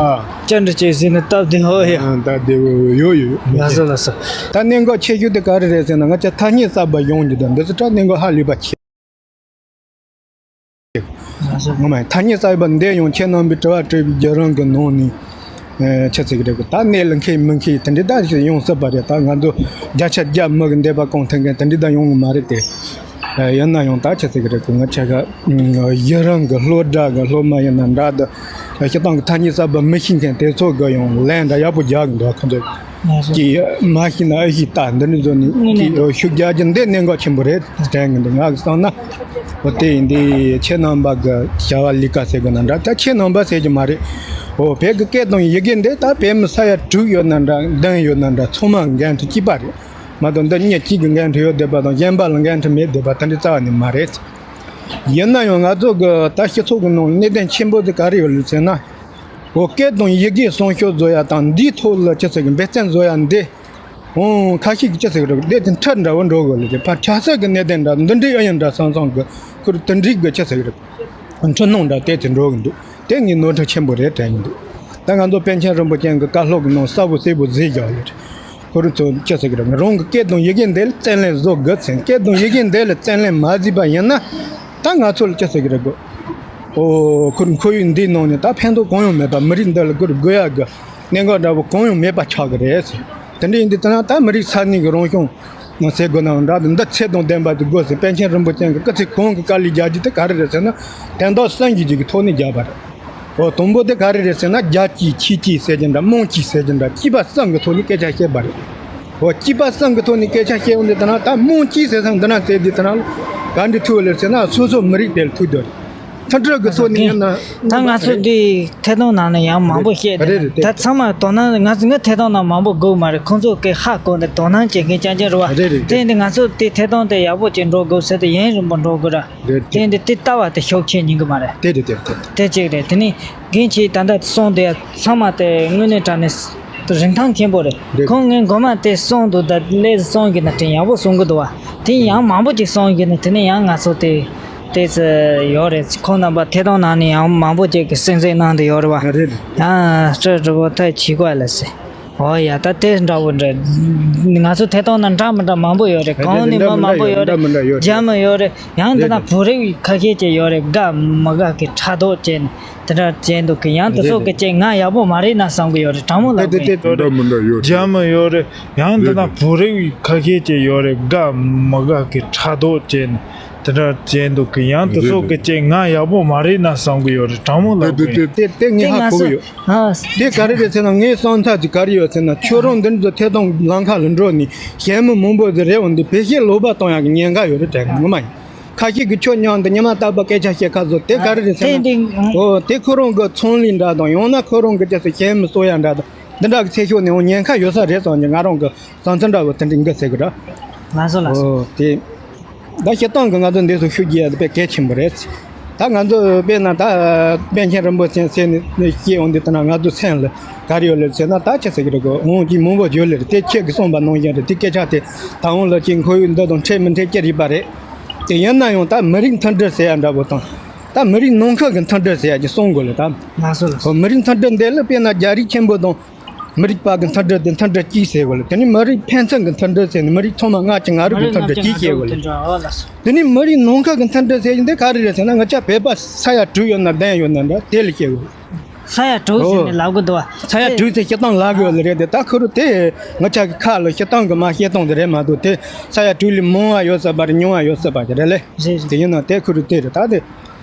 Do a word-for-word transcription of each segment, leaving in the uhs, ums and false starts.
ཨ། བཅར་འདྲི་བྱེད་ཟིན་ནས་སྟབས་བདེ་ཧོ་ཡ། ཨ། སྟབས་བདེ་བོ་ཡོད་ཡོད། ལགས་སོ་ལགས་སོ། ད་གནད་འགག་ཆེ་ཤོས་དེ་ག་རེ་རེད་ཟེར་ན། ང་ཅག་ཐ་སྙད་གསར་པ་ཡོང་རྒྱུ་དང་འདི་ཚོ་ད་གནད་འགག་ཧ་ལས་པ་ཆེ། ལགས་སོ། ངོ་མ་ཐ་སྙད་གསར་པ་འདི་ཡང་ཁྱེད་རྣམ་པའི་དྲི་བ་དྲིས་པའི་བརྒྱུད་རིམ་གྱི་ནང་ནས། ཨེ། ཆི་ཟེར་གི་རེད་གོ། ད་གནད་ལ་འཁེལ་མི་འཁེལ་དེ་འདྲ་ད་ཡོང་སྲིད་པ་རེད། ད་ང་ཚོ་བརྒྱ་ཆ་བརྒྱ་མི་གི་འདོད་པ་སྐོང་ཐུབ་མཁན་དེ་འདྲ་ད་ཡོང་གི་མ་རེད་དེ། ཨེ། ཡིན་ན་ཡང་ད་ཆི་ཟེར་གི་རེད་གོ། ང་ཆ་ག་ཨུམ། ཡུན་རིང་གི་སློབ་གྲྭ་གི་སློབ་མ་ཡིན་ན་འདྲ། ད་སྤྱིར་བཏང་གི་ཐ་སྙད་གསར་པ་མི་ཤེས་མཁན་དེ་ཚོ་གི་ཡང་ལན་འདྲ་ཡག་པོ་རྒྱག་གི་འདུག་ཁོང་ཚོ་གིས་མ་ཤེས་ན་ཨེ་ཤེས་ད་འདི་འདྲ་བཟོ་ནས་དངོས་གནས་ཀྱི་ཤུགས་རྒྱག་རྒྱུ་འདི་གནད་འགག་ཆེན་པོ་རེད་དྲན་གི་འདུག་ང་གི་བསམ་ན། འོ་དེ་ཡིན་དུས་ཁྱེད་རྣམ་པ་གི་བྱ་བ་ལས་ཀ་ཟེར་གི་ན་འདྲ། ད་ཁྱེད་རྣམ་པ་ཟེར་གྱི་མ་རེད། འོ་བོད་ཀྱི་སྐད་དང་ཡི་གེ་འདི་ད་བོད་མི་ས་ཡ་དྲུག་ཡོད་ན་འདྲ་བདུན་ཡོད་ན་འདྲ་ཚང་མ་འགན་འཁྲི་གཅིག་པ་རེད་མ་གཏོགས། འདི་མི་གཅིག་གི་འགན་འཁྲི་ཡོད་བསྡད་པ་དང་གཞན་པ་ལ་འགན་འཁྲི་མེད་བསྡད་པ་དེ་འདྲ་རྩ་བ་ནས་མ་རེད། ཡིན་ན་ཡང་ང་ཚོ་གི་ད་སྤྱི་ཚོགས་ཀྱི་ནང་གནད་དོན་ཆེན་པོ་དེ་ག་རེ་ཡོད་ལ་ཟེར་ན། འོ་སྐད་དང་ཡི་གེ་སྲུང་སྐྱོབ་བཟོ་ཡ་དང་འདིའི་ཐོག་ལ་ཅི་ཟེར་གི་འབད་བརྩོན་བཟོ་ཡ་འདི། འོང་ཁ་ཤས་ཀྱིས་ཅི་ཟེར་གི་རེད། འདི་དེ་འཕྲུལ་འདྲ་བོ་འགྲོ་དགོས་ལ་དེ་ཕར་ཆབ་སྲིད་ཀྱི་གནད་དོན་འདྲ་འདི་འདྲའི་ཨེ་ཡིན་འདྲ་བསམ་བསམ་གི་ཁུར་དེ་འདྲའི་གི་ཅི་ཟེར་གི་རེད། འཕྲུལ་སྣང་འདྲ་དེ་དེ་འགྲོ་གི་འདུག་དེ་ངའི་ནོར་འཁྲུལ་ཆེན་པོ་རེད་དྲན་གི་འདུག་ད་ང་ཚོ་པཎ་ཆེན་རིན་པོ་ཆེ་གི་བཀའ་སློབ་ཀྱི་ནང་གསལ་པོ་གསལ་པོ་བཟོས་བཞག་ཡོད་རེད། ཁོ་རང་ཚོ་ཅི་ཟེར་གི་རེད། རང་གི་སྐད་དང་ཡི་གེ་འདི་ལ་བརྩོན་ལེན་བཟོ་དགོས་ཟེར། སྐད་དང་ཡི་གེ་འདི་ལ་བརྩོན་ལེན་མ་བཟོས་པ་ཡིན་ན། ད་ང་ཚོ་ལ་ཅི་ཟེར་གི་རེད་གོ། ཨོ་ཁོར་ཁོར་ཡུག་འདིའི་ནང་ནས་ད་ཕན་ཐོགས་གང་ཡང་མེད་པ། མི་རིགས་འདི་ལ་སྒུར་དགོས་ཡ་གི་གནད་འགག་འདྲ་བོ་གང་ཡང་མེད་པ་ཆགས་གི་རེད་ཟེར། དེ་འདྲ་ཡིན་དུས་ད་ན་ད་མི་རིགས་ས་གནས་ཀྱི་རང་སྐྱོང་ཟེར་དགོས་ནའང་འདྲ། འདི་ཚད་དང་ལྡན་པ་དེ་དགོས་ཟེར། པཎ་ཆེན་རིན་པོ་ཆེ་གི་སྐུ་ཚེ་གང་གི་དཀའ་ལས་རྒྱག་རྒྱུ་དེ་ག་རེ་རེད་ཟེར་ན། དོན་དག་གསུམ་གྱི་རྗེས་ཀྱི་ཐོག་ནས་རྒྱག་པ་རེད། འོ་དང་པོ་དེ་ག་རེ་རེད་ཟེར་ན། རྒྱལ་གཅེས་ཆོས་གཅེས་ཟེར་གྱི་འདྲ། དམངས་གཅེས་ཟེར་གྱི་འདྲ། གཅེས་པ་གསུམ་གྱི་ཐོག་ནས་སྐད་ཆ་བཤད་པ་རེད། འོ་གཅེས་པ་གསུམ་གྱི་ཐོག་ནས་སྐད་ཆ་བཤད་ཡོང་དུས་ད་ན་ད་དམངས་གཅེས་ཟེར་ས་འདི་ན་ཟེར་དུས་ད་ན་ག་འདྲ་ཐུག་ལེ་ཟེར་ན། སོ་སོ་མི་རིགས་དེ་ལ་ཐུག་འདོད་རེད། མཐུན་སྒྲིལ་གྱི་ཐོག་ནས་ཡིན་ན། ད་ང་ཚོ་འདི་ཐད་གཏོང་ནང་ནས་ཡང་མང་པོ་བཤད་རེད། རེད་རེད། ད་ཚང་མ་དོ་སྣང་ང་ཚོ་ངའི་ཐད་གཏོང་ནང་མང་པོ་དགོས་མ་རེད། ཁོང་ཚོ་གི་ཧ་གོ་ནས་དོ་སྣང་བྱེད་མཁན་རྐྱང་རྐྱང་རེད་བ། རེད་རེད། དེ་འདི་ང་ཚོ་དེ་ཐད་གཏོང་དེ་ཡག་པོ་ཅིག་འགྲོ་དགོས་ཟེར་དེ་ཡུན་རིང་པོ་འགྲོ་དགོས་ར། རེད། དེ་འདི་དེ་ལྟ་བ་དེ་ཤུགས་ཆེ་ཉན་གི་མ་རེད། དེ་རེད་དེ་རེད། དེ་གཅིག་རེད། དེ་ནི་རྒན་ཁྱེད་ད་ལྟ་གསུངས་དེ་ཚང་མ་དེ་དངོས་གནས་དྲང་གནས་རིན་ཐང་ཆེན་པོ་རེད། རེད། ཁོང་ངས་མགོ་མ་དེ་གསུངས་འདུག་ད་ལས་གསུངས་གི་ན་དྲན་ཡག་པོ་གསུང་གི་འདུག་བ། དེ་ཡང་མང་པོ་ཅིག་གསུངས་གི་ན་དེ་ནི་ཡང་ང་ཚོ་དེ་དེ་ཚོ་ཡོད་རེད། ཁོང་རྣམ་པ་ཐད་གཏོང་ནང་ནས་ཡང་མང་པོ་ཅིག་གི་གསན་གཟིགས་གནང་དེ་ཡོད་རེད་བ། རེད། ཡང་སྤྲོ་སྤྲོ་པོ་ཐག་ཆོད་གོ་ལ་ཟེར། ཨོ་ཡ། ད་དེ་འདྲ་བོ་འདྲ། ང་ཚོ་ཐད་གཏོང་ན་འདྲ་མི་འདྲ་མང་པོ་ཡོད་རེད། གང་ནས་མི་མང་པོ་ཡོད་རེད། འདྲ་མི་འདྲ་ཡོད་རེད། རྒྱ་མི་ཡོད་རེད། ཡང་འདི་ན་བོད་རིགས་ཁ་ཤས་ཅིག་ཡོད་རེད། དགའ་མི་དགའ་གི་ཕྲག་དོག་བྱས་ནས་དེ་འདྲ་བྱས་འདུག་གི། ཡང་དེ་ཚོ་གི་ཅིག་ང་ཡག་པོ་མ་རེད་ན་བསམ་གི་ཡོད་རེད། དྲང་མོ་ལབ་གི་ཡིན། འདྲ་མི་འདྲ་ཡོད་རེད། རྒྱ་མི་ཡོད་རེད། ཡང་འདི་ན་བོད་རིགས་ཁ་ཤས་ཅིག་ཡོད་རེད། དགའ་མི་དགའ་གི་ཕྲག་དོག་བྱས་ནས་དེ་འདྲ་བྱས་འདུག་གི། ཡང་དེ་ཚོ་གི་ཅིག་ང་ཡག་པོ་མ་རེད་ན་བསམ་གི་ཡོད་རེད། དྲང་མོ་ལབ་གི་ཡིན། དེ་དེ་ངས་ཧ་གོ་གི་ཡོད། ཨ། དེ་ག་རེ་རེད་ཟེར་ན། ངའི་བསམ་ཚུལ་དེ་ག་རེ་ཡོད་ཟེར་ན། ཁྱོད་རང་འདི་ཚོ་ཐད་གཏོང་ལམ་ཁ་ལ་འགྲོ་ནས་གཞས་མི་མང་པོ་ཟིག་རེད་འོང་དུས་བེད་སྤྱོད་ལོག་པ་གཏོང་ཡག་གི་ཉེན་ཁ་ཡོད་རེད་དྲན་གི། ངོ་མ་ཡིན། ཁ་ཤས་ཀྱིས་ཁྱོད་མཉམ་དུ་ཉི་མ་རྟག་པར་སྐད་ཆ་བཤད་ཁ་བཟོ། དེ་ག་རེ་རེད་ཟེར་ན། དེ་འདི་འོ་དེ་ཁོ་རང་གི་ཚོང་ལས་འདྲ་དང་། ཡང་ན་ཁོ་རང་གི་ཅི་ཟེར་གཞས་མི་གསོ་ཡག་འདྲ་དང་། འདི་འདྲ་གི་ཚེ་ཤོག་ནས་འོང་ཉེན་ཁ་ཡོད་ས་རེད་བསམ་གྱི། ང་རང་གི་བསམ་ཚུལ་འདྲ་བོ་དེ་འདྲ་ཡིན་གི་ཟེར་གི་ར། ལགས་སོ་ལགས་སོ། འོ་དེ། ད་སྤྱིར་བཏང་གི་ང་ཚོ་འདི་ཚོ་ཤུགས་རྒྱག་ཡ་དེ་དཔེ་གལ་ཆེན་པོ་རེད། ད་ང་ཚོ་དཔེར་ན་ད་པཎ་ཆེན་རིན་པོ་ཆེ་ཟེར་ནས་བཤད་འོང་དུས་ད་ན་ང་ཚོ་སེམས་ལ་ག་རེ་ཡོད་ལེ་ཟེར་ན། ད་ཅི་ཟེར་གི་རེད་གོ། འོང་ཅིག་མང་པོ་ཡོད་ལེ་རེད། དེ་ཁྱེད་ཀྱིས་གསུངས་པ་ནང་བཞིན་རེད། དེ་སྐད་ཆ་དེ་ད་འོང་ལ་ཅིག་ཁོར་ཡུག་འདི་དང་འཕྲད་མི་འཕྲད་ཅི་རིགས་པ་རེད། དེ་ཡིན་ན་ཡང་ད་མི་རིགས་མཐུན་སྒྲིལ་ཟེར་ཡ་འདྲ་བོ་དང་། ད་མི་རིགས་ནང་ཁུལ་གྱི་མཐུན་སྒྲིལ་ཟེར་ཡ་ཅིག་གསུང་དགོས་ལེ་ད། ལགས་སོ་ལགས་སོ། ཧོ། མི་རིགས་མཐུན་སྒྲིལ་འདི་ལ་དཔེར་ན་རྒྱ་རིགས་ཆེན་པོ་དང་། མི་རིགས་བར་གྱི་མཐུན་སྒྲིལ་དེ་མཐུན་སྒྲིལ་གཅིག་ཟེར་དགོས་ལ། དེ་ནི་མི་རིགས་ཕན་ཚུན་གྱི་མཐུན་སྒྲིལ་ཟེར་ནས་མི་རིགས་ཚང་མ་ང་གཅིག་ང་རུས་ཀྱི་མཐུན་སྒྲིལ་གཅིག་བྱེད་དགོས་ལ། དེ་ནི་མི་རིགས་ནང་ཁུལ་གྱི་མཐུན་སྒྲིལ་ཟེར་གྱི་འདི་ག་རེ་རེད་ཟེར་ན། ང་ཅག་བོད་པ་ས་ཡ་དྲུག་ཡོད་ན་བདུན་ཡོད་ན་འདྲ་དེ་ལ་བཤད་དགོས། ས་ཡ་དྲུག་ཟེར་ནས་ལབ་དགོས་འདུག་བ། ས་ཡ་དྲུག་ཟེར་སྤྱིར་བཏང་ལབ་དགོས་ལ་རེད་དེ། ད་ཁོ་རུ་དེ་ང་ཅག་གི་ཁ་ལ་སྤྱིར་བཏང་གི་མ་བཤད་སྟངས་དེ་རེད་མ་གཏོགས། དེ་ས་ཡ་དྲུག་ལས་མང་བ་ཡོད་སྲིད་པ་རེད། ཉུང་བ་ཡོད་སྲིད་པ་རེད་ལེ། རེད་རེད། དེ་ཡིན་ན་དེ་ཁོ་རུ་དེ་རེད། ད་དེ་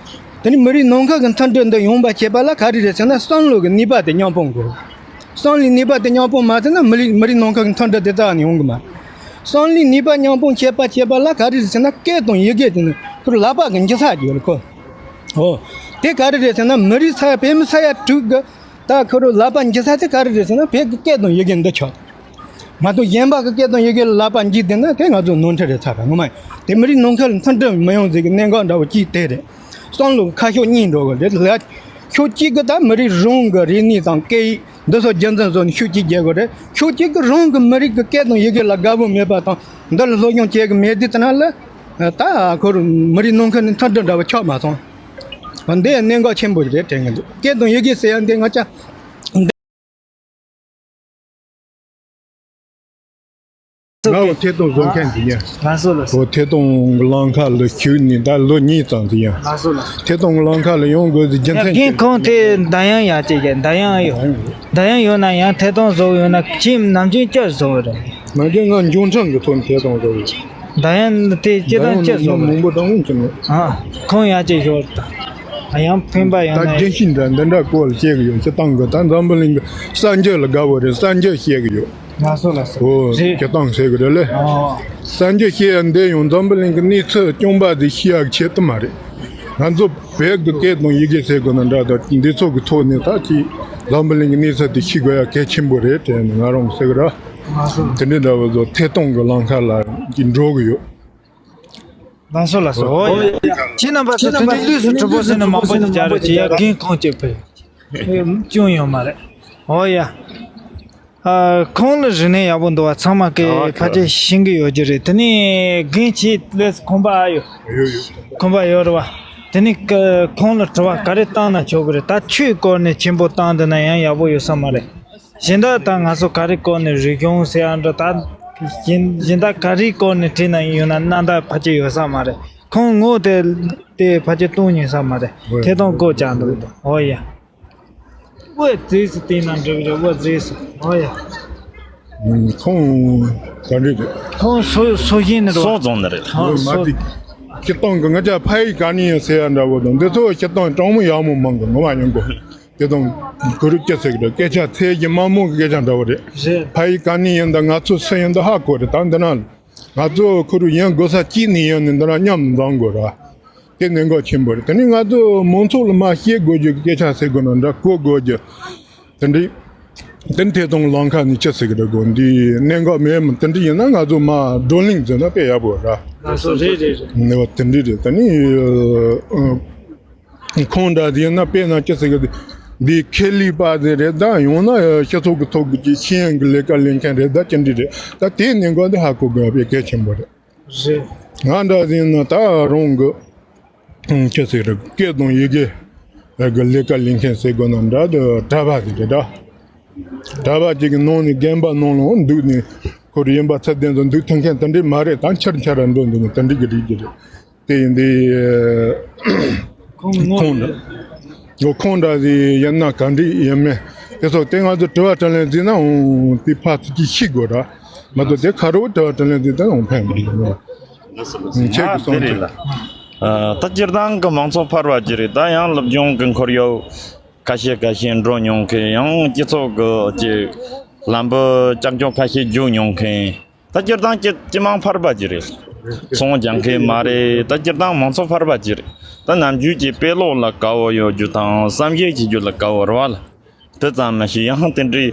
དེ་ནི་མི་རིགས་ནང་ཁུལ་གྱི་མཐུན་སྒྲིལ་འདི་ཡོང་བ་བྱེད་པ་ལ་ག་རེ་རེད་ཟེར་ན། བསམ་བློ་གི་ནུས་པ་དེ་མཉམ་སྤུངས་དགོས། བསམ་བློའི་ནུས་པ་དེ་མཉམ་སྤུངས་མ་ཐུབ་ན་མི་རིགས་མི་རིགས་ནང་ཁུལ་གྱི་མཐུན་སྒྲིལ་དེ་རྩ་བ་ནས་ཡོང་གི་མ་རེད། བསམ་བློའི་ནུས་པ་མཉམ་སྤུངས་བྱེད་པ་བྱེད་པ་ལ་ག་རེ་རེད་ཟེར་ན། སྐད་དང་ཡི་གེ་དེ་ནི་ཁོ་རང་ལག་པ་གི་འཇུ་ས་ཅིག་ཡོད་རེད་ཁོ། འོ། དེ་ག་རེ་རེད་ཟེར་ན། མི་རིགས་ས་ཡ་བོད་མི་ས་ཡ་དྲུག་གི་ད་ཁོ་རང་ལག་པ་འཇུ་ས་དེ་ག་རེ་རེད་ཟེར་ན། བོད་ཀྱི་སྐད་དང་ཡི་གེ་འདི་ཆགས། མ་གཏོགས་གཞན་པ་གི་སྐད་དང་ཡི་གེ་ལ་ལག་པ་འཇུས་བསྡད་ན་དེ་ང་ཚོ་ནོར་འཁྲུལ་རེད་ཚར་ར། ངོ་མ་ཡིན། དེ་མི་རིགས་ནང་ཁུལ་མཐུན་སྒྲིལ་མི་ཡོང་ཟེར་གི་གནད་འགག་འདྲ་བོ་གཅིག་དེ་རེད། བསམ་བློ་ཁ་ཕྱོགས་གཉིས་འགྲོ་གི་རེད་ལ། ཕྱོགས་གཅིག་གི་ད་མི་རིགས་རང་གི་རིག་གནས་དང་སྐད་ཡིག་འདི་ཚོ་རྒྱུན་འཛིན་བཟོ་ནས་ཤུགས་གཅིག་རྒྱག་དགོས་རེད། ཕྱོགས་གཅིག་གི་རང་གི་མི་རིགས་ཀྱི་སྐད་དང་ཡི་གེ་ལ་དགའ་པོ་མེད་པ་དང་། འདི་ལ་སློབ་སྦྱོང་བྱེད་གི་མེད་དུས་ཙ་ན་ལ། ད་ཁོ་རང་མི་རིགས་ནང་ཁུལ་ནས་མཐུན་སྒྲིལ་འདྲ་བོ་ཆགས་མ་སོང་། འདི་གནད་འགག་ཆེན་པོ་ཞིག་རེད་དྲན་གི་འདུག་སྐད་དང་ཡི་གེ་ཟེར་ཡ་འདི་ང་ཅག་ ང་འོ་ཐད་གཏོང་བཟོ་མཁན་དེ་ཡིན། ལགས་སོ་ལགས་སོ། འོ་ཐད་གཏོང་གི་ལམ་ཁ་ལ་ཞུགས་ནས་ད་ལོ་གཉིས་ཙམ་དེ་ཡིན། ལགས་སོ་ལགས་སོ། ཐད་གཏོང་གི་ལམ་ཁ་ལ་ཡོང་དགོས་ཟེར་རྒྱུ་མཚན་ཅི། རྒན་ཁོང་དེ་འདར་དབྱངས་ཡག་ཅིག་གི་འདར་དབྱངས་ཡོད། འདར་དབྱངས་ཡོད་ན་ཡང་ཐད་གཏོང་བཟོ་ཡོད་ན་ཁྱིམ་ནམ་རྒྱུན་སྐྱིད་བཟོ་རེད། ནམ་རྒྱུན་ང་འབྱུང་ཁྲིམས་ཀྱི་ཐོག་ནས་ཐད་གཏོང་བཟོ་ཡོད། འདར་དབྱངས་དེ་སྤྱིར་བཏང་སྐྱིད་བཟོ་རེད། མང་པོ་དང་འོང་གི་མེད། ཨ། ཁོང་ཡག་ཅིག་ཤོར་ད། ཡང་ཕན་པ་ཡོད་ད་ན་རྒྱུན་ཤེས་འདྲ་འདི་འདྲ་སྐོར་བཤད་གི་ཡོད། སྤྱིར་བཏང་གི་ད་འཛམ་བུ་གླིང་གི་གསར་འགྱུར་ལ་དགའ་བོ་རེད། གསར་འགྱུར་བཤད་གི་ཡོད། ལགས་སོ་ལགས་སོ། ཨོ་རེད། སྤྱིར་བཏང་ཟེར་གི་རེད་ལེ། ཨོ། གསར་འགྱུར་བཤད་ཡ་འདི་ཡང་འཛམ་བུ་གླིང་གི་གནས་ཚུལ་རྐྱང་པ་དེ་བཤད་ཡ་ཆེད་དུ་མ་རེད། ང་ཚོ་བོད་ཀྱི་སྐད་དང་ཡི་གེ་ཟེར་དགོས་ན་འདྲ་ད་འདི་ཚོ་གི་ཐོག་ནས་ད་ཅིག་འཛམ་བུ་གླིང་གི་གནས་ཚུལ་དེ་ཤེས་དགོས་ཡ་གལ་ཆེན་པོ་རེད་དྲན་ནས་ང་རང་ཟེར་གི་ར། ལགས་སོ། དེ་འདྲའི་འདྲ་བོ་ཚོ་ཐད་གཏོང་གི་ལམ་ཁ་ལ་ཅིག་འགྲོ་གི་ཡོད། ལགས་སོ་ལགས་སོ། ཨོ་ཡ། ཁྱེད་རྣམ་པ་ཚོ་དེ་འདྲའི་ལུས་སུ་གྲུབ་པོ་ཟེར་ནས་མང་པོ་ཞིག་བྱ་རོགས་ཀྱི་ཡ་རྒན་ཁོང་ཅིག་ཕེབས། ཅུང་ཡོད་མ་རེད། ཨོ་ཡ། ཨ། ཁོང་ལ་རིག་གནས་ཡག་པོ་འདུག་བ། ཚང་མ་གི་ཨོ་ཕལ་ཆེར་ཤེས་ཀྱི་ཡོད་ཀྱི་རེད། དེ་ནས་རྒན་ཁྱེད་ལས་ཁོམ་པ་ཨ་ཡོད། ཡོད་ཡོད། ཁོམ་པ་ཡོད་རེད་བ། དེ་ནས་ཁོང་ལ་དྲི་བ་ག་རེ་བཏང་ན་ཆོག་གི་རེད། ད་ཆོས་སྐོར་ནས་ཆེན་པོ་བཏང་འདུག་ན་ཡང་ཡག་པོ་ཡོད་ས་མ་རེད། གཞན་དག་ད་ང་ཚོ་ག་རེ་སྐོར་ནས་རིག་གཞུང་ཟེར་ཡ་འདྲ་ད་གཞན་གཞན་དག་ག་རེ་སྐོར་ནས་དྲིས་ན་ཡོད་ན་རྣམ་དག་ཕལ་ཆེར་ཡོད་ས་མ་རེད། ཁོང་ངོ་དེ་དེ་ཕལ་ཆེར་གཏོང་ཉན་ས་མ་རེད། ཐད་གཏོང་སྐོར་བྱ་འདུག་འདུག་ཨོ་ཡ། ཨོ་རྫིས་སུ་བལྟས་ན་འགྲིག་རེད། ཨོ་རྫིས་སུ་ཨོ་ཡ། ཁོང་ག་འདྲ་རེད། ཁོང་སོ་སོ་བཞིན་ནི་རེད། སོ་བཙོང་ནི་རེད། ཨོ་མ་སོ་དེ་སྤྱིར་བཏང་གི་ང་ཅག་ཕ་ཡི་ག་ནས་ཡིན་ཟེར་ཡ་འདྲ་བོ་དང་འདི་ཚོ་སྤྱིར་བཏང་གྲངས་མང་ཡག་མོ་མང་གི་ངོ་མ་ཡོང་གི་དེ་དང་གུ་རུ་སྐྱེ་ཚེ་གི་སྐད་ཆ་ཚད་ཀྱི་མ་མོ་གི་སྐད་ཆ་འདྲ་བོ་རེད། རེད། ཕ་ཡི་ག་ནས་ཡིན་དང་ང་ཚོ་སུ་ཡིན་དང་ཧ་གོ་རེད། ད་འདི་ན་ང་ཚོ་ཁུ་རུ་ཡིན་དགོས་ས་གཅིག་ནས་ཡིན་ནི་འདི་ན་མཉམ་འཛོམས་དགོས་ར། དེ་གནད་འགག་ཆེན་པོ་རེད། དེ་ནས་ང་ཚོ་མང་ཚོགས་ལ་མ་བཤད་དགོས་རྒྱུ་གི་སྐད་ཆ་ཟེར་དགོས་ན་འདྲ་གོ་དགོས་རྒྱུ། དེ་འདྲའི་དེ་ཐད་གཏོང་ལམ་ཁ་ནས་ཅི་ཟེར་གི་རེད་གོ་འདི་གནད་འགག་མེད་མོ། དེ་འདྲ་ཡིན་ན་ང་ཚོ་མ་བགྲོ་གླེང་མཛད་ན་དཔེ་ཡག་པོ་ར། ལགས་སོ་རེད་རེད་རེད། ནས་བ་དེ་འདྲ་རེད། ད་ནི་ཁོང་འདྲ་ཡིན་ན་དཔེ་ན་ཅི་ཟེར་གི་འདི་ཁེ་ལས་པ་ཟེར་རེད། ད་ཡང་ན་སྤྱི་ཚོགས་ཀྱི་ཐོག་གི་ཤེས་ཡོན་གྱི་ལས་ཀ་ལས་མཁན་རེད། ད་ཅི་འདྲ་རེད། ད་དེའི་གནད་འགག་འདི་ཧ་གོ་དགོས་པའི་གལ་ཆེན་པོ་རེད། རེད། ང་འདྲ་ཡིན་ན་ད་རང་གི་ཅི་ཟེར་རེད། སྐད་དང་ཡི་གེ་གི་ལས་ཀ་ལས་མཁན་ཟེར་དགོས་ན་འདྲ་དུ་གྲྭ་པ་ཟེར་རེད་ད། གྲྭ་པ་ཅིག་གི་ནང་ནས་རྒན་པ་ནང་ལ་འདུག་ནས་ཁོ་རེ་ཡིན་པ་ཚད་ལྡན་དུ་འདུག་ཐུབ་མཁན་དེ་འདྲས་མ་རེད། ད་འཆར་འཆར་ར་འགྲོ་འདུག་ནས་དེ་འདྲས་ཀྱི་རིགས་ཀྱི་རེད། དེ་ཡིན་དུས་ཁོང་ངོ་ཁོང་འདྲ་ཁོང་འདྲ་ཟིག་ཡིན་ན་ག་འདྲས་ཡིན་མིན་དེ་ཚོ་དེ་ང་ཚོ་དྲི་བ་དྲིས་ལན་བརྩིས་ན་འོང་དེ་ཕར་ཚུར་ཅིག་ཤེས་དགོས་ར། མ་གཏོགས་དེ་ཁ་རོག་དྲི་བ་དྲིས་ལན་བརྩིས་ད་འོང་ཕན་མི་འདུག་ཁྱེད་ཀྱི་གསུང་དེ་རེད་ལ། ད་སྤྱིར་བཏང་གི་མང་ཚོགས་ཕལ་བ་ཅིག་རེད། ད་ཡང་སློབ་སྦྱོང་གི་ཁོར་ཡུག་ཁ་ཤས་ཁ་ཤས་འགྲོ་མྱོང་མཁན། ཡང་སྤྱི་ཚོགས་ཀྱི་ཅིག་ལམ་བུ་ཀྱག་ཀྱོག་ཁ་ཤས་རྒྱུག་མྱོང་མཁན། ད་སྤྱིར་བཏང་སྤྱི་སྤྱི་དམངས་ཕལ་པ་ཅིག་རེད། ཚོང་རྒྱག་མཁན་མ་རེད། ད་སྤྱིར་བཏང་མང་ཚོགས་ཕལ་པ་ཅིག་རེད། ད་ནམ་རྒྱུན་གྱི་དཔེ་ཀློག་ལ་དགའ་བོ་ཡོད་རྒྱུ་དང་བསམ་གཞིག་བྱེད་རྒྱུ་ལ་དགའ་བོ་རེད་བ་ལ། དེ་ཙམ་མ་ཞིག་ཡང་དེ་འདྲའི་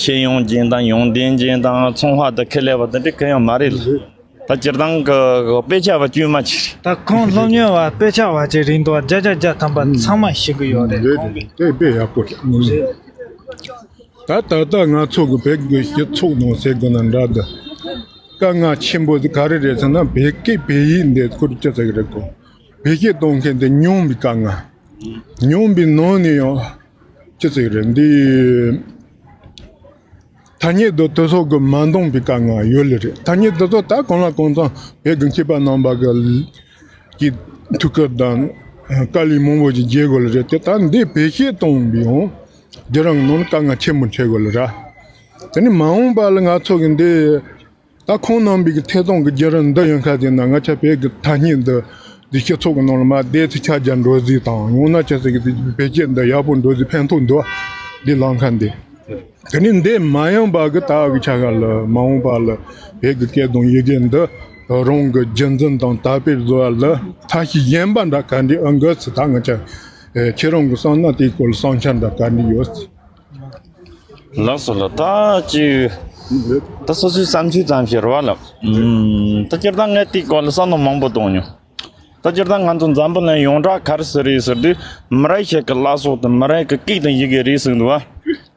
ཤེས་ཡོན་ཅན་དང་ཡོན་ཏན་ཅན་དང་ཚོང་པ་དང་ཁེ་ལས་པ་དེ་འདྲའི་གང་ཡང་མ་རེད་ལ། ད་སྤྱིར་བཏང་གི་དཔེ་ཆ་བ་དཀྱུས་མ་ཅིག་རེད། ད་ཁོང་སློབ་གཉེར་བ་དཔེ་ཆ་བ་ཅིག་རེད་འདུག་བརྒྱ་ཆ་བརྒྱ་ཐམ་པ་ཚང་མ་ཤེས་ཀྱི་ཡོད་རེད། རེད་རེད། དེ་དཔེ་ཡག་པོ་རེད། ད་ད་ལྟ་ང་ཚོ་གི་བོད་ཀྱི་སྤྱི་ཚོགས་ནང་ཟེར་དགོས་ན་འདྲ་འདི་དཀའ་ངལ་ཆེན་པོ་དེ་ག་རེ་རེད་ཟེར་ན་བོད་སྐད་བོད་ཡིག་འདི་ཁུར་ཅི་ཟེར་གི་རེད་གོ་བོད་སྐད་གཏོང་མཁན་དེ་ཉུང་བའི་དཀའ་ངལ། ཉུང་བའི་ནང་ནས་ཡང་ཅི་ཟེར་གི་རེད་འདི། ཐ་སྙད་དུ་དེ་སོགས་ཀྱི་མ་འདང་པའི་དཀའ་ངལ་ཡོད་ལེ་རེད། ཐ་སྙད་དེ་ཚོ་ད་གང་ལ་གང་འཚམ་བོད་ཀྱི་མཁས་པ་རྣམ་པ་གི་ཀྱི་ཐུགས་ཁུར་དང་དཀའ་ལས་མང་པོ་ཞིག་རྒྱག་དགོས་ལེ་རེད། དེ་ད་འདི་བེད་སྤྱོད་གཏོང་བའི་ཡང་བརྒྱུད་རིམ་ནང་དཀའ་ངལ་ཆེན་པོ་འཕྲད་དགོས་ལེ་ར། དེ་ནི་མ་འོངས་པ་ལ་ང་ཚོ་གི་འདི་ད་ཁོང་རྣམ་པའི་གི་ཐད་གཏོང་གི་བརྒྱུད་རིམ་འདི་ཡོང་ཁ་དེ་ན་ང་ཆ་བོད་ཀྱི་ཐ་སྙད་འདི་འདི་སྤྱི་ཚོགས་ཀྱི་ནང་ལ་མ་བསྡད་ཚེ་ཆ་རྒྱ་འགྲོ་ཟིག་དང་ཡང་ན་ཆ་ཟིག་གི་བེད་སྤྱོད་འདི་ཡག་པོ་འགྲོ་ཟིག་ཕན་ཐོགས་འདུག་འདི་ལམ་ཁ་འདི། དེ་ནི་འདི་མ་ཡོང་པ་གི་ད་གི་ཆ་ག་ལ་མ་འོངས་པ་ལ་བོད་ཀྱི་སྐད་དང་ཡི་གེ་འདི་རང་གི་རྒྱུན་འཛིན་དང་དར་སྤེལ་བཟོ་བ་ལ་ཐབས་ཤེས་གཞན་པ་འདྲ་ག་འདྲ་ཨང་གི་ཚི་ད་ང་ཆ་ཁྱེད་རང་གི་བསམ་ན་དེའི་སྐོར་ལ་བསམ་འཆར་འདྲ་ག་འདྲ་ཡོད། ལགས་སོ་ལགས། ད་ཅི་ད་སོ་སོའི་བསམ་ཚུལ་ཙམ་ཞིག་རེད་བ་ལགས། ད་སྤྱིར་བཏང་ངས་དེའི་སྐོར་ལ་བསམ་བློ་མང་པོ་གཏོང་མྱོང་། ད་སྤྱིར་བཏང་ང་ཚོ་འཛམ་བུ་གླིང་ཡོངས་གྲགས་ག་རེ་ཟེར་རེད་ཟེར་དུས་མི་རིགས་ཤིག་གི་བླ་སྲོག་དང་མི་རིགས་ཀྱི་སྐད་དང་ཡི་གེ་རེད་ཟེར་འདུག་བ།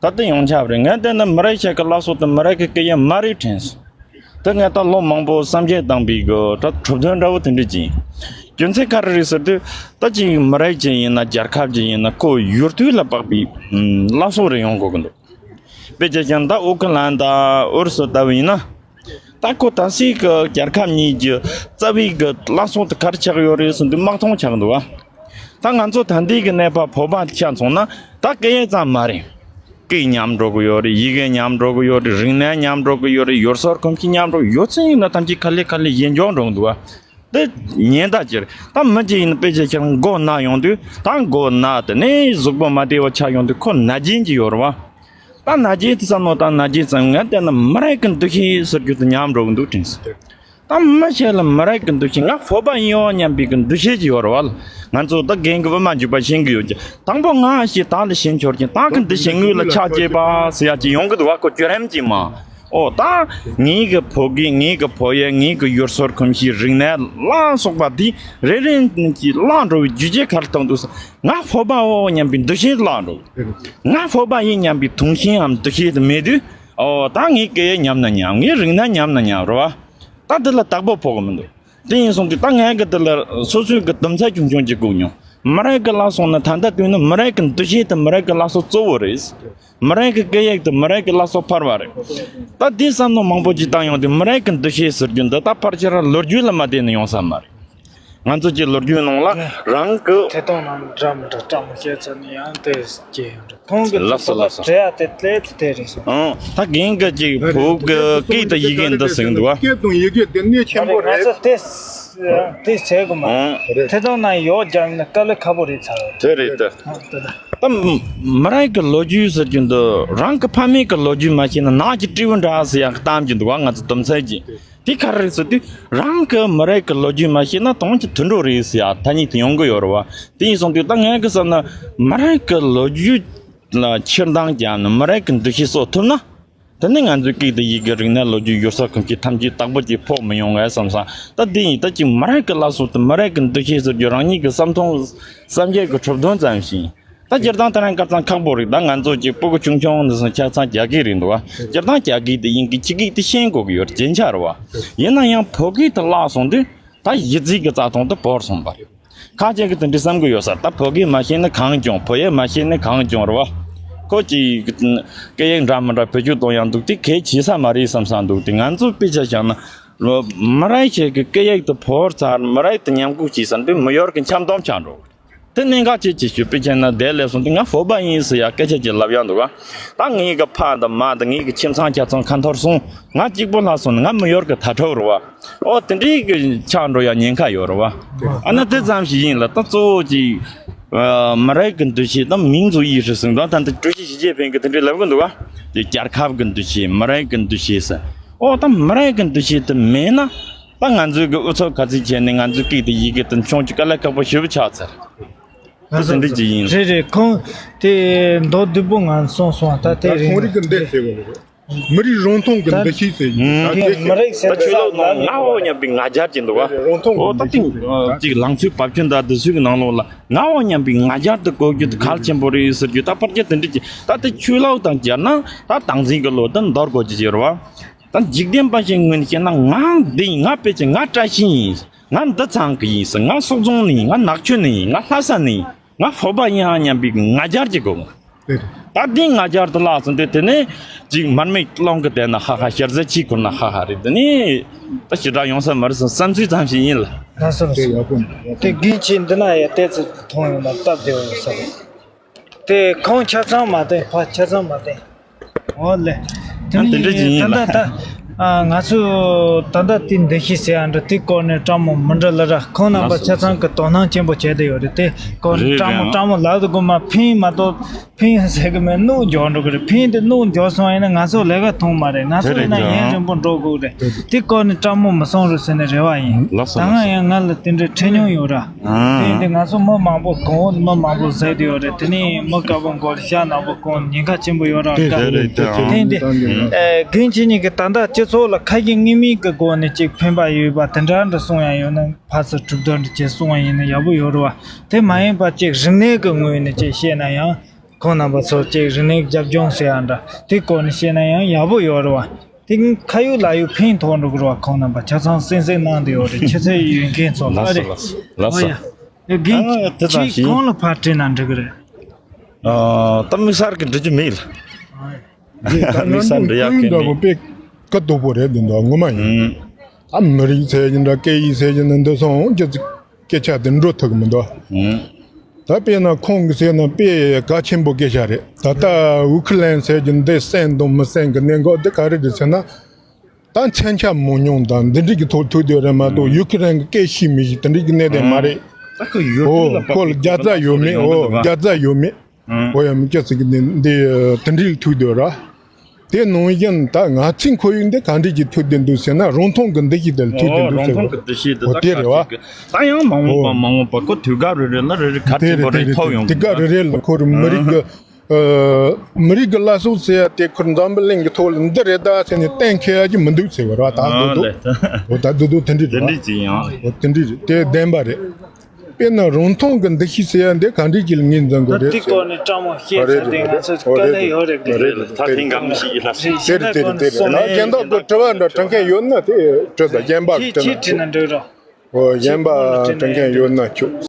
ད་ལྟ་ཡོངས་ཁྱབ་རེད། ངས་བལྟས་ན་མི་རིགས་ཤིག་གི་བླ་སྲོག་དང་མི་རིགས་ཀྱི་སྐད་ཡིག་མ་རེད་དྲན་སོང་། ད་ངས་ད་ལོ་མང་པོ་བསམ་གཞིག་བཏང་པའི་གི་ད་གྲུབ་དོན་འདྲ་བོ་དེ་འདྲ་ཅིག་ཡིན། རྒྱུ་མཚན་ག་རེ་རེད་ཟེར་དུས། ད་ཅིག་མི་རིགས་ཅིག་ཡིན་ན། རྒྱལ་ཁབ་ཅིག་ཡིན་ན། ཁོ་ཡུལ་དུས་ལ་དཔག་པའི་ཨམ་བླ་སྲོག་རེ་ཡོང་དགོས་ཀྱི་འདུག་དཔེ་ཆ་ཀྱང་ད་ཨུ་ཁུ་ལན་དང་ཨུ་རུ་སུ་ལྟ་བུ་ཡིན་ན། ད་ཁོ་ད་སའི་གི་རྒྱལ་ཁབ་གཉིས་ཀྱི་རྩ་བའི་གི་བླ་སྲོག་དེ་ག་རེ་ཆགས་ཡོད་རེད་ཟེར་དུས། དམག་དོན་ཆགས་འདུག་བ། ད་ང་ཚོ་ད་ལྟའི་གི་གནས་བབ་བོད་པ་ཆ་མཚོན་ན། ད་སྐད་ཡིག་ཙམ་མ་རེད། སྐད་ཉམས་འགྲོ་གི་ཡོད་རེད། ཡི་གེ་ཉམས་འགྲོ་གི་ཡོད་རེད། རིག་གནས་ཉམས་འགྲོ་གི་ཡོད་རེད། ཡུལ་སྲོལ་གོམས་གཤིས་ཉམས་འགྲོ། ཡོད་ཚད་ཡིན་ན་ཐམས་ཅད་ག་ལེ་ག་ལེ་ཞན་འཇགས་འགྲོ་གི་འདུག་བ། འདི་ཉེན་བརྡ་ཅིག་རེད། ད་མི་གཅིག་ཡིན་ན་དཔེ་ཆ་ཁྱེར་མགོ་ན་ཡོང་དུས། ད་མགོ་ན་དེ་ནས་གཟུགས་པོ་མ་བདེ་བ་ཆགས་ཡོང་དུས། ཁོ་ན་རྒྱུན་གྱི་ཡོད་རེད་བ། ད་ན་རྒྱུན་དེ་བསམ་བློ་བཏང་། ན་རྒྱུན་ཙམ་ངས་བལྟས་ན་མི་རིགས་ཀྱི་འདུ་ཤེས་ཟེར་རྒྱུ་དེ་ཉམས་འགྲོ་གི་འདུག་དྲན་སོང་། ད་མི་ཞིག་ལ་མི་རིགས་ཀྱི་འདུ་ཤེས། ང་བོད་པ་ཡིན་ཡོད་སྙམ་པའི་གི་འདུ་ཤེས་ཅིག་ཡོད་རེད་བ། ང་ཚོ་ད་རྒན་གྱིས་དབུ་མ་འཇུག་པ་ཤེས་ཀྱི་ཡོད་ཀྱི། དང་པོ་ང་ཞེས་བདག་ལ་ཞེན་ཆོར་ཞིང་། བདག་གི་འདུ་ཤེས་ངོས་ལ་ཆགས་བསྐྱེད་པ་ཟེར་ཡ་ཅིག་ཡོང་གི་འདུག་བ། ཁོ་བརྒྱུད་རིམ་ཅིག་མ། ཨོ་ད་ངའི་གི་བོད་སྐད། ངའི་གི་བོད་ཡིག། ངའི་གི་ཡུལ་སྲོལ་གོམས་གཤིས། རིག་གནས་ལ་སོགས་པ་དེ་རེ་རེ་ཅིག་བརླག་འགྲོ་བའི་རྒྱུ་རྐྱེན་ག་རེ་ཐུག་འདུག་ཟེར། ང་བོད་པའོ་སྙམ་པའི་འདུ་ཤེས་བརླག་འགྲོ། ང་བོད་པ་ཡིན་སྙམ་པའི་དུང་ཞེན་འམ་འདུ་ཤེས་དེ་མེད་དུས། ཨོ་ད་ངའི་སྐད་ཡིག་ཉམས་ན་ཉམས། ངའི་རིག་གནས་ཉམས་ན་ཉམས་རེད་བ། ད་འདི་ལ་བདག་པོ་ཕོག་གི་མི་འདུག་དེ་ཡིན་སོང་དུས་ད་ངས་གི་འདི་ལ་སོ་སོའི་གི་དུམ་ཚན་ཆུང་ཆུང་ཅིག་བཀོད་མྱོང་། མི་རིགས་གི་བླ་སྲོག་ནི། ད་ལྟ་དུས་ནི་མི་རིགས་གི་འདུ་ཤེས་དེ་མི་རིགས་གི་བླ་སྲོག་གཙོ་བོ་རེད། མི་རིགས་ཀྱི་སྐད་ཡིག་དེ་མི་རིགས་ཀྱི་བླ་སྲོག་ཕལ་བ་རེད། ད་དེའི་བསམ་བློ་མང་པོ་ཅིག་བཏང་ཡོང་དུས། མི་རིགས་ཀྱི་འདུ་ཤེས་ཟེར་རྒྱུ་འདི་ད་ཕལ་ཆེར་ལོ་རྒྱུས་ལ་མ་བརྟེན་ནས་ཡོང་ས་མ་རེད། ང་ཚོ་ཀྱི་ལོ་རྒྱུས་ནང་ལ་རང་གི། དེ་དང་ནང་འདྲ་མི་འདྲ་སྤྲ་མོ་བཤད་ཚར་ནས་ཡང་དེ་སྐྱེ་ཡོང་འདྲ། ཁོང་གི་ལགས་སོ་ལགས་སོ། བྲེལ་ཡ་དེ་ལས་དེ་རེད་སོང་། ཨང་། ད་རྒན་གྱིས་ཅིག་བོད་ཀྱི་སྐད་དང་ཡི་གེ་འདི་ཟིན་འདུག་བ། སྐད་དང་ཡི་གེ་དེ་གནད་ཆེན་པོ་རེད། ང་ཚོ་དེ་དེ་བྱེད་དགོས་མ། ཨང་། དེ་དང་ནང་ཡོག་རྒྱག་ན་དཀའ་ལས་ཁག་པོ་རེད་ཚར། དེ་རེད་དེ། ཨང་། དེ་ད། ད་མི་རིགས་ཀྱི་ལོ་རྒྱུས་ཟེར་རྒྱུ་འདི། རང་གི་ཕ་མེས་ཀྱི་ལོ་རྒྱུས་མ་ཤེས་ན་ནགས་ཀྱི་སྤྲེའུ་འདྲ་ཟེར་ཡག་གཏམ་རྒྱུ་འདུག་བ། ང་ཚོ་དུམ་ཚན་གྱི། དེ་ག་རེ་རེད་ཟེར་དུས། རང་གི་མི་རིགས་ཀྱི་ལོ་རྒྱུས་མ་ཤེས་ན་དོན་གྱི་དུད་འགྲོ་རེད་ཟེར་ཡག་ཐ་སྙད་དེ་ཡོང་གི་ཡོད་རེད་བ། དེ་ཡིན་སོང་དུས་ད་ངས་གི་བསམ་ན། མི་རིགས་ཀྱི་ལོ་རྒྱུས་ལ་ཕྱིར་འདང་བརྒྱབ་ནས་མི་རིགས་ཀྱི་འདུ་ཤེས་གསོ་ཐུབ་ན། དེ་ནས་ང་ཚོའི་སྐད་དང་ཡི་གེ། རིག་གནས། ལོ་རྒྱུས། ཡུལ་སྲོལ་གོམས་གཤིས་ཐམས་ཅད་བདག་པོ་ཅིག་ཕོག་མི་ཡོང་ངས་བསམ་སོང་། ད་དེ་ཡིན། ད་ཅིག་མི་རིགས་ཀྱི་བླ་སྲོག་དེ། མི་རིགས་ཀྱི་འདུ་ཤེས་ཟེར་རྒྱུ་རང་ཉིད་ཀྱི་བསམ་མཐོང་བསམ་འཆར་གྱི་གྲུབ་དོན་ཙམ་ཞིག་ཡིན། ད་སྤྱིར་བཏང་དེ་རིང་དཀར་གཙང་ཁག་པོ་རེད། ད་ང་ཚོ་ཅིག་སྤུ་གུ་ཆུང་ཆུང་འདི་ཚོ་ཆ་ཚང་རྒྱ་སྐད་རེད་འདུག་བ། སྤྱིར་བཏང་རྒྱ་སྐད་དེ་དབྱིན་སྐད་ཕྱི་སྐད་དེ་ཤེས་དགོས་ཀྱི་ཡོད་རེད། རྒྱན་ཆ་རེད་བ། ཡིན་ན་ཡང་བོད་སྐད་དེ་བརླག་སོང་དུས། ད་གཞི་རྩའི་གི་རྩ་དོན་དེ་བོར་སོང་བ་རེད། ཁ་ཅིག་གིས་དེ་འདྲ་བསམ་གི་ཡོད་ས་རེད། ད་བོད་སྐད་མ་ཤེས་ན་གང་བྱུང་། བོད་ཡིག་མ་ཤེས་ན་གང་བྱུང་རེད་བ། ཁོ་ཅིག་སྐད་ཡིག་འདྲ་མི་འདྲ་བེད་སྤྱོད་གཏོང་ཡག་འདུག་དེ་གལ་ཆེ་ས་མ་རེད་བསམ་བསམ་འདུག་དེ་ང་ཚོ་དཔེ་ཆ་བཞག་ན། མི་རིགས་ཤིག་གི་སྐད་ཡིག་དེ་བོར་ཚར། མི་རིགས་དེ་ཉམས་རྒུད་བྱས་ཚར་དུས་མི་ཡུལ་གྱི་འཆམ་གཏམ་ཆགས་འགྲོ། དེ་གནད་འགག་ཆེ་ཆེ་ཞུ། དཔེ་བྱས་ན་དེ་ལས་སོང་དུས་ང་བོད་པ་ཡིན་ཟེར་ཡག་སྐད་ཆ་ཅིག་ལབ་ཡག་འདུག་ག་ད་ངའི་གི་ཕ་དང་མ་དང་ངའི་གི་ཁྱིམ་ཚང་ཆ་ཚང་ཁ་འཐོར་སོང་། ང་གཅིག་པོ་ལྷག་སོང་ན་ང་མི་ཡུལ་གྱི་དྭ་ཕྲུག་རེད་བ། ཨོ་དེ་འདྲའི་གི་ཆགས་འགྲོ་ཡག་ཉེན་ཁ་ཡོད་རེད་བ། ཨ་ན་དེ་ཙམ་ཞིག་ཡིན་ལ། ད་གཙོ་བོ་ཅིག་ཨ་མི་རིགས་ཀྱི་འདུ་ཤེས་དང་民族意识ཟེར་འདུག་ད་ལྟ་ཀྲུའུ་ཞི་ཞི་ཅིན་ཕིང་གིས་དེ་འདྲའི་ལབ་གི་འདུག་བ། དེ་རྒྱལ་ཁབ་ཀྱི་འདུ་ཤེས། མི་རིགས་ཀྱི་འདུ་ཤེས་ཟེར། ཨོ་ད་མི་རིགས་ཀྱི་འདུ་ཤེས་དེ་མེད་ན། ད་ང་ཚོའི་གི་ཨུ་ཚུགས་ག་ཚོད་བྱས་ནས་ང་ཚོའི་སྐད་དང་ཡི་གེ་དེ་མཆོང་རྒྱུ་དཀའ་ལས་ཁག་པོ་ཞེ་པོ་ཆགས་ཚར། ད་དེ་འདྲ་ཅིག་ཡིན། རེད་རེད། ཁོང་དེ་མདོར་བསྡུས་པོ་ང་གསུངས་སོང་། ད་དེ་རིང་ཁོང་རིགས་ཀྱི་འདི་ཟེར་བ་རེད། མི་རིགས་རང་མཐོང་གི་འདུ་ཤེས་ཟེར་གྱི། ད་དེ་མི་རིགས་ཟེར་ད་ཆོས་ལུགས་ནང་ང་འོ་སྙམ་པའི་ང་རྒྱལ་གྱི་འདུག་བ། རང་མཐོང་གི་འདུ་ཤེས་ཟེར། ད་ཅིག་ལང་ཚོའི་བབ་ཅོལ་འདྲ་འདི་ཚོའི་གི་ནང་ལོགས་ལ་ང་འོ་སྙམ་པའི་ང་རྒྱལ་དེ་དགོས་རྒྱུ་དེ་གལ་ཆེན་པོ་རེད་ཟེར་རྒྱུ། ད་ཕལ་ཆེར་དེ་འདྲ་ཅིག་ད་དེ་ཆོས་ལུགས་དང་སྦྱར་ན་ད་སྟངས་འཛིན་གྱི་ལོ་དེ་འདོར་དགོས་ཀྱི་ཅིག་རེད་བ། ད་འཇིག་རྟེན་པ་ཞིག་ངོས་ནས་བཤད་ན། ང་འདི་ཡིན། ང་དཔེ་ཆ། ང་བཀྲ་ཤིས་ཡིན། ང་འདི་ཚང་གི་ཡིན་ཟེར། ང་སོག་རྫོང་ནས་ཡིན། ང་ནག་ཆུ་ནས་ཡིན། ང་ལྷ་ས་ནས་ཡིན། ང་བོད་པ་ཡིན་ཨ་སྙམ་པའི་ང་རྒྱལ་གྱི་དགོས། ད་འདི་ང་རྒྱལ་དུ་བརླག་སོང་དུས། དེ་ནས་ཅིག་མར་མེ་རླུང་གིས་བསྡད་ན་ཧ་ཧ། ཞལ་ཟས་ཕྱེ་ཁུར་ན་ཧ་ཧ་རེད། དེ་ནས་ད་ཞེ་དྲག་ཡོང་ས་མ་རེད་ཟེར་བསམ་ཚུལ་ཙམ་ཞིག་ཡིན་ལ། ལགས་སོ་ལགས་སོ། དེ་རྒན་ཁྱེད་འདི་ན་ཡ་བལྟས་ཚེ་མཐོང་ཡོང་ན་སྟབས་བདེ་བ་ཡོད་ས་རེད། དེ་ཁོང་ཆ་ཚང་མ་བསྟན། ཕ་ཆ་ཚང་མ་བསྟན། འོ་ལེ། དེ་ཨ་དེ་འདྲ་ཅིག་ནས་ཡིན་ད་ལ། ལྟ་ད་ཨ་ང་ཚོ་ད་ལྟ་དེ་འདུ་ཤེས་ཟེར་ཡ་འདྲ་དེ་སྐོར་ནས་སྤྲ་མོ་མི་འདྲ་ལ་ར་ཁོང་རྣམ་པ་ཆ་ཚང་གི་དོ་སྣང་ཆེན་པོ་བྱས་བསྡད་ཡོད་རེད། དེ་སྐོར་ནས་རེད་སྤྲ་མོ་རེད། སྤྲ་མོ་ལབ་དགོས་མ། ཕིན་མ་གཏོགས་ཕིན་ཟེར་གི་མེད། གནོད་འགྱོ་འགྲོ་གི་རེད། ཕིན་དེ་གནོད་འགྱོ་སོང་ཡིན་ན་ང་ཚོ་ལས་ཀ་ཐོན་མ་རེད། ང་ཚོ་ཡིན་ན་ཡུན་རིང་པོ་འགྲོ་དགོས་རེད། དེ་སྐོར་ནས་སྤྲ་མོ་མི་གསུང་རོགས་ཟེར་ནས་རེ་བ་ཡིན། ལགས་སོ་ད་ང་ཡང་ང་ལ་དེ་འདྲའི་འཕྲད་མྱོང་ཡོད་ར། དེ་ཡིན་དུས་ང་ཚོ་མི་མང་པོ་གོང་འོག་མི་མང་པོ་ཟེར་དུ་ཡོད་རེད། དེ་ནས་མི་དཀར་པོ་མགོ་ལ་ཤ་ནག་པོ་གོང་ཉེན་ཁ་ཆེན་པོ་ཡོད་ར། དེ་དེ་རེད་དེ། དེ་ཡིན་དུས་ཨེ་རྒན་ཁྱེད་གཉིས་ཀྱིས་ད་ལྟ་སྤྱི་ཚོགས་ལ་ཁ་ཞེ་གཉིས་མེད་ཀྱི་སྒོ་ནས་ཅིག་ཕན་པ་ཡོད་པ་དེ་འདྲ་འདྲ་གསུང་ཡ་ཡོད་ན། ཕར་ཚུར་གྲུབ་དོན་འདྲ་ཅིག་གསུང་བ་ཡིན་ན་ཡག་པོ་ཡོད་རེད་བ། དེ་མ་ཡིན་པ་ཅིག་རིག་གནས་ཀྱི་ངོས་ནས་ཅིག་བཤད་ན་ཡང་ཁོང་རྣམ་པ་ཚོ་ཅིག་རིག་གནས་རྒྱབ་ལྗོངས་ཟེར་ཡ་འདྲ་དེ་སྐོར་ནས་བཤད་ན་ཡང་ཡག་པོ་ཡོད་རེད་བ། དེ་ཁ་ཡོད་ལག་ཡོད་ཕན་ཐོགས་འགྲོ་གི་རེད་བ། ཁོང་རྣམ་པ་ཆ་ཚང་གསན་གཟིགས་གནང་བསྡད་ཡོད་རེད། ཆུ་ཚོད་ཡོད་མཁན་ཚོ་ལགས་སོ་ལགས་སོ་ལགས་སོ། ཨོ་ཡ། ཨེ་རྒན། ཨ་དེ་དང་ཁྱེད་གཞིས་གང་ལ་ཕར་དྲན་ན་འགྲིག་གི་རེད། ཨ་ད་དམིགས་བསལ་གྱི་འགྲིག་རྒྱུ་མེད་ལ། ཨོ་ཡ། དམིགས་བསལ་འགྲིག་ཡག་གི་མེད། འདྲ་པོ་དཔེ་དཀའ་སྡུག་པོ་རེད་འདི་འདྲ་ངོ་མ་ཡིན། ཨ་མི་རིགས་ཟེར་གྱི་འདྲ་སྐད་ཡིག་ཟེར་གྱི་འདྲ་འདི་སོང་ཅི་ཙི་སྐད་ཆ་དེ་འགྲོ་ཐུབ་ཀྱི་མི་འདུག་ད་དཔེར་ན་ཁོང་གི་ཟེར་ན་དཔེ་གལ་ཆེན་པོ་སྐད་ཆ་རེད། ད་ལྟ་ཝུ་ཁི་ལན་ཟེར་གྱི་འདི་གསན་དང་མི་གསན་གྱི་གནད་འགག་འདི་ག་རེ་རེད་ཟེར་ན། ད་མཚོན་ཆ་མང་ཉུང་དང་འདི་འདྲ་གི་ཐོག་ཐུག་དེ་རེད་མ་གཏོགས་ཡུ་ཁི་རན་གྱི་སྐད་ཤེས་མི་ཤེས་དེ་འདྲ་གི་གནད་དོན་མ་རེད། ད་ཁོ་ཡུལ་ཨོ་དུས་ལ་ཁོ་ལ་བརྒྱ་རྩ་ཡོད་མེད། ཨོ་བརྒྱ་རྩ་ཡོད་མེད། ཨོ་ཡ་མི་སྐྱ་ཟིག་གི་འདི་འདི་དེ་འདྲ་གི་ཐུག་དེ་ར། དེ་ནང་བཞིན་ད་ང་ཚོའི་ཁོར་ཡུག་འདི་ག་འདྲ་གི་ཐུག་དེ་འདུག་ཟེར་ན་རང་མཐོང་གི་འདུ་ཤེས་དེ་ལ་ཐུག་དེ་འདུག་ཟེར་བ། ཨོ་དེ་རེད་བ། ད་ཡང་མ་འོངས་པ་ཨོ་མ་འོངས་པ་ཁོ་དུས་སྐབས་རེ་རེ་ལ་རེ་རེ་གལ་ཆེན་པོ་རེ་ཐོབ་ཡོང་གི་འདུག་དུས་སྐབས་རེ་རེ་ལ་ཁོ་རང་མི་རིགས་ཀྱི་མི་རིགས་ཀྱི་བླ་སྲོག་ཟེར་ཡ་དེ་ཁོར་འཛམ་བུ་གླིང་གི་ཐོག་ལ་འདི་རེད་ད་ཟེར་ནས་གཏན་འཁེལ་ཡ་གི་མི་འདུག་ཟེར་བ་ར། ད་འདུག་འདུག་འོ་ད་འདུག་འདུག་དེ་འདྲ་རེད་བ། འོ་དེ་འདྲ་རེད། དེ་བདེན་པ་རེད། དཔེར་ན་རང་མཐོང་གི་འདུ་ཤེས་ཟེར་ཡ་འདི་ག་འདྲ་ཅིག་ལ་ངོས་འཛིན་དགོས་རེད་ཟེར་བ། རེད་རེད་རེད། འོ་རེད་རེད་རེད། ད་དེ་འགའ་མི་ཞིག་ཡིན་ལ། དེ་རེད་དེ་རེད་དེ་རེད། ལ་གཞན་དག་གི་དྲི་བ་འདྲ་དྲི་མཁན་ཡོད་ན་དེ་དྲི་ད། གཞན་པ་གི་དྲི་ན། ཨོ་གཞན་པ་དྲི་མཁན་ཡོད་ན་ཁྱོད་